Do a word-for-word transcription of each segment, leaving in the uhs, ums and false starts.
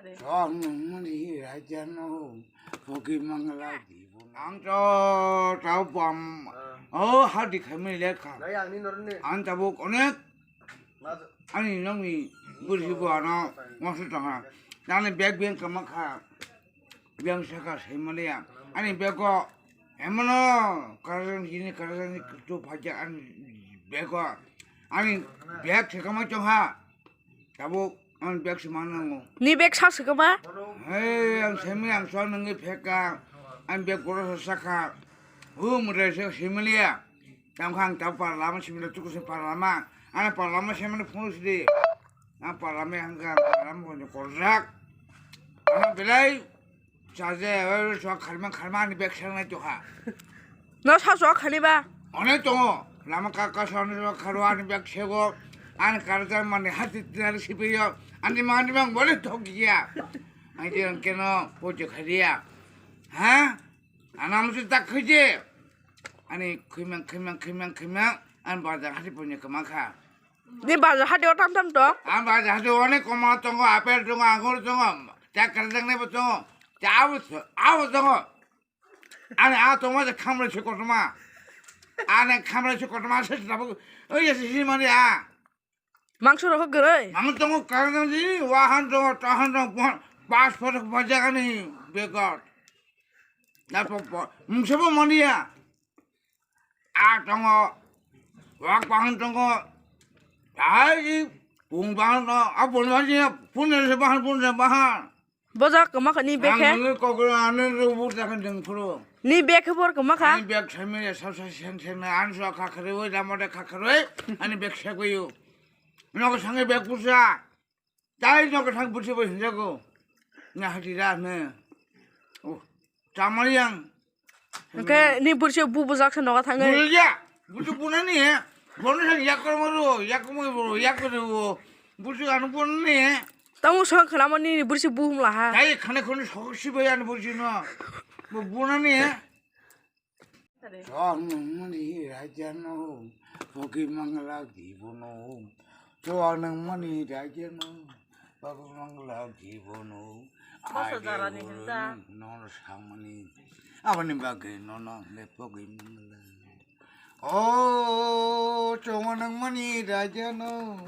Ang nungmani raja no, pogi mangla dibo. Ang to tau bam. Oh, hadi kami lekha. Ang tabuk onek. Ani nongni bursi bo ano, masa tanga. Nani bag beng kama kha. Beng saka semania. Ani bag ko Emano, karajang sini, karajang sini, kutu phaja ani bag o. Ani bag se kama chong ha. Tabuk ani bag se mana ngo. Ni bag sa se kama? Hei, ang semi ang so nungi pheka. Ani bag goro sa saka. Hu mudai se similia. Tam khang tab par lama simila tuku se par lama. Ani par lama semani phone sidi. Ani par lama hangka par lama ko korjak. Ani belai. Chaje, oi, so kharma, kharma ani bag seng nai to ha. No sa so khani ba? One tongo. Lama ka, ka so ani so kharo ani bag sego. Ani karjak mani hati tinari sipiyo. Ani mani mang bole thok giya. Ani je keno pojo khariya. Ha? Anam se tak khije. Ani khimang, khimang, khimang, khimang. Ani bajar hati punye kama kha. Ni bajar hati o tam tam to? Ang bajar hati o onek koma tongo, apel tongo, angur tongo. Chakra jang nebo tongo. Cha abo, abo tongo. Ani a tongo je khamre se kotoma. Ani khamre se kotoma se tabuk. Oi, ese si mani a. Mangso rok gurui. Mang tongo karang ji, wahan tongo, tahan tongo, pon-, pas pos bajagani begot. Na po po, mungse bo mani ya. A tongo, wak bahan tongo. Ai, pung bahan no, a pun bahan ji, pun se bahan, pun se bahan. Bojak kama kha ni bag khe? Ang nungni kokro ano rubu jaga dengphuru. Ni bag khe bor kama kha? Ani bag sami ya sab sa sen sen na an so kha kharwi, damo de kha kharwi, ani bag se koyu. Nogo sangi bag pusa. Tai nogo sang pusi bo hinjago. Na hati ra ne. Oh, chamari yang. Hwnkhe ni bursi bu bujak se nogo thangwi. Buya, buju bunani he. Bono sang yakormo ro, yakormo ro, yakormo ro. Buju ano bunani he. Tamo sang khnamo ni bursi bu humla ha. Dai khane khone sok sibai ani bursi no. Bo bunani he. Sok nungmani raja no, pogi mangla dibono. Chuak nungmani raja no, pagmangla jibono. Masa jarani hinta. Nono sangmani. Aboni bagwi nono le pogwi mangla. O chuak nungmani raja no,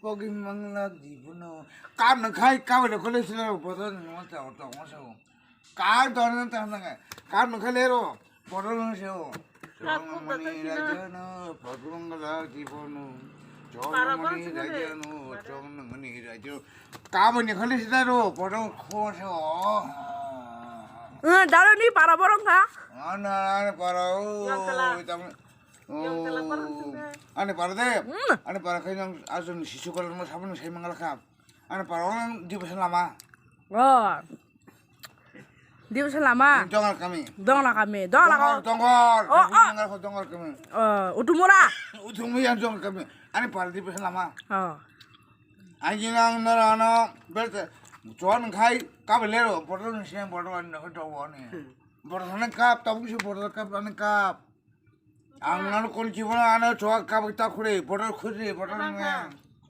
pogwi mangla jibono. Kam nang khai kam le khole sila bodo nungma ta oto masa. Kam don nang ta nang. Kam nang khai le ro. Botol no se o. Chong mani raja no, botol no la di bono. Chong mani raja no, chong mani raja. Kabani khali sida ro, botol kho se o. Eh, daro ni para borong kha? Ana, ana para o. Yang kala. Tam-, yang kala para o. Ane para de. Hmm. Ane para khai nang asun sisu kala no sabun sai mangala kha. Ane para o nang di basa lama. Oh. Dibu se lama. Dongar kami. Dongla kami. Dongla kami. Dongor, dongor. Oh, oh. Dongar ko dongor kami. Oh, utumura. Utumura yang dongar kami. Ani par dibu se lama. Oh. Anjing ang nara ano berte. Chuan khai kab lero. Botol ni sen botol ani ko do ani. Botol ne kap tabu se botol kap ani kap. Ang nang kon jibono ano chuak kap ta khure. Botol khure botol ne.